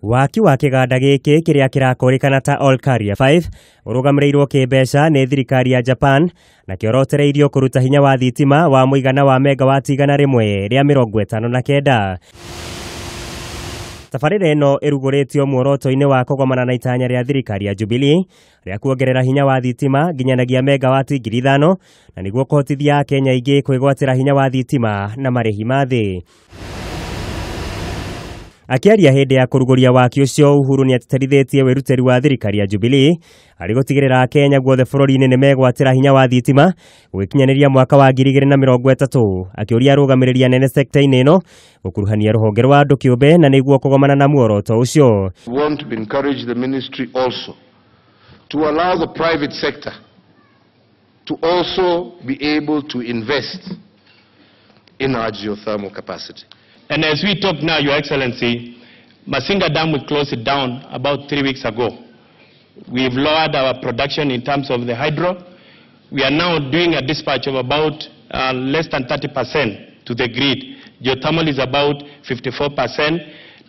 Waki wa kĩganda gĩkĩ kĩrĩa kĩrakũrĩkana ta Olkaria 5 ũrũgamĩrĩirwo kĩmbeca nĩ thirikari ya Japan na kĩorotereirio kũruta hinya wa thitima wa mũigana wa megawati 159. Tabarĩra ĩno ĩrugũrĩtio muoroto-inĩ wa kũgomana na itanya rĩa thirikari ya Jubilee rĩa kuongerera hinya wa thitima nginyanagia megawati 5,000 na nĩguo kũhotithia Akenya aingĩ kwĩgwatĩra hinya wa thitima na marĩhi ma thĩ. Akĩaria hĩndĩ ya kũrugũria waki ũcio, Uhuru nĩatĩtĩrithĩtie wĩrutĩri wa thirikari ya Jubilee harĩ gũtigĩrĩra Akenya guothe bũrũri-inĩ nĩmegwatĩra hinya wa thitima gũgĩkinyanĩria mwaka wa 2030, akĩũria arũgamĩrĩri anene sekta-inĩ ĩno gũkuruhania rũhonge rwa andũ kĩũmbe na nĩguo kũgomana na muoroto ũcio. We want to encourage the ministry also to allow the private sector to also be able to invest in our geothermal capacity. And as we talk now, Your Excellency, Masinga Dam, we closed it down about 3 weeks ago. We've lowered our production in terms of the hydro. We are now doing a dispatch of about less than 30% to the grid. Geothermal is about 54%.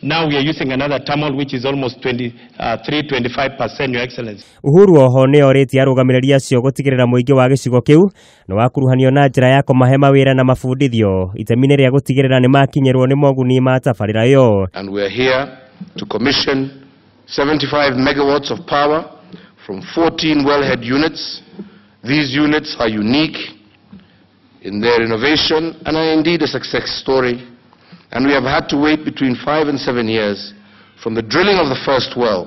Now we are using another thermal which is almost 23-25%, Your Excellency. Uhuru oho nĩ orĩtie arũgamĩrĩri acio gũtigĩrĩra mũingĩ wa gĩcigo kĩu nĩ wakuruhanio na njĩra ya kũmahe mawĩra na mabundithio itemi-inĩ rĩa gũtigĩrĩra nĩ makinyĩrwo nĩ moguni ma tabarĩra ĩyo. And we are here to commission 75 megawatts of power from 14 wellhead units. These units are unique in their innovation and are indeed a success story. And we have had to wait between 5 and 7 years from the drilling of the first well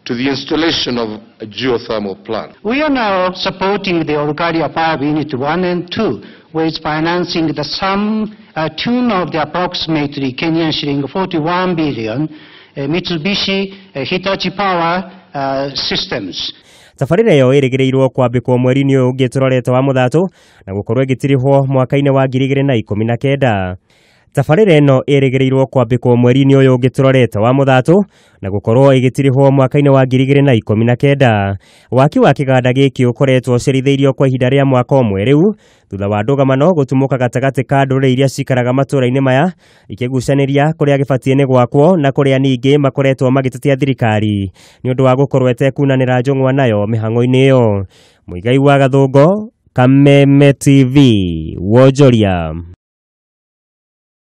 to the installation of a geothermal plant. We are now supporting the Olkaria 5 Unit 1 and 2 with financing the sum tune of the approximately Kenyan shilling 41 billion Mitsubishi Hitachi Power Systems. Tabarĩra ĩyo ĩrĩgĩrĩirwo kwambĩkwo mweri-inĩ ũyũ ũngĩ tũrorete wa Mũthatũ na gũkorwo ĩgĩtirihwo mwaka-inĩ wa 2019. Tabarĩra ĩno ĩrĩgĩrĩirwo kwambĩkwo mweri-inĩ ũyũ ũngĩ tũrorete wa Mũthatũ na gũkorwo ĩgĩtirihwo mwaka-inĩ wa 2019. Waki wa kĩganda gĩkĩ ũkoretwo ũcerithĩirio kwa ihinda rĩa mwaka ũmwe rĩu thutha wa ndũgamano gũtumũka gatagatĩ ka ndũrĩrĩ iria cikaraga matũũra-inĩ maya ikĩgucanĩria kũrĩa gĩbatiĩ nĩ gwakwo na kũrĩa ningĩ makoretwo magĩtetia thirikari nĩ ũndũ wa gũkorwo ĩtekunanĩra njũng'wa nayo mĩhang'o-inĩ ĩyo. Mũigai wa Gathũngo, Kameme TV, Wonjoria.